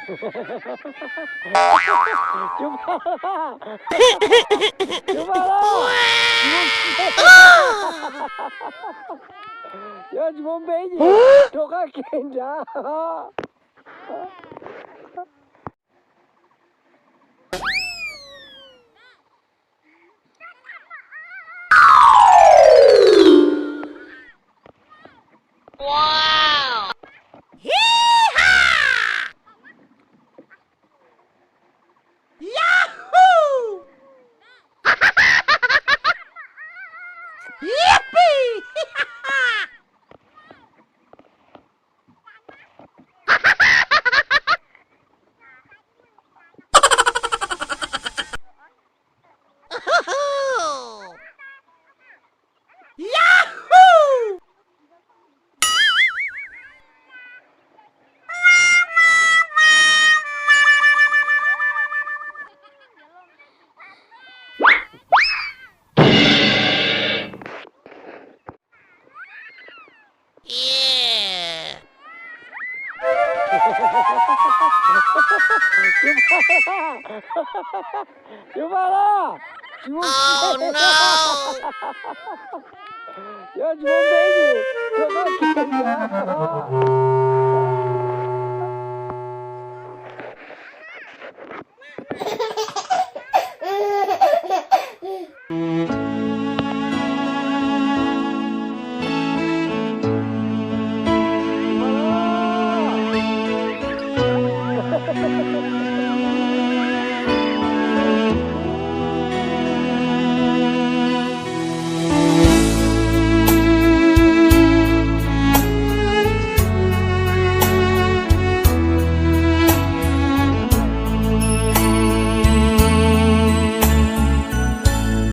Tsis muaj, tsis muaj, yog tsis muaj npe ces rov qab kev nrad. Yahoo! Yippee! Yahoo! Tsis muaj lawm, tsis muaj, yog tsis muaj npe ces rov qab kev nrad.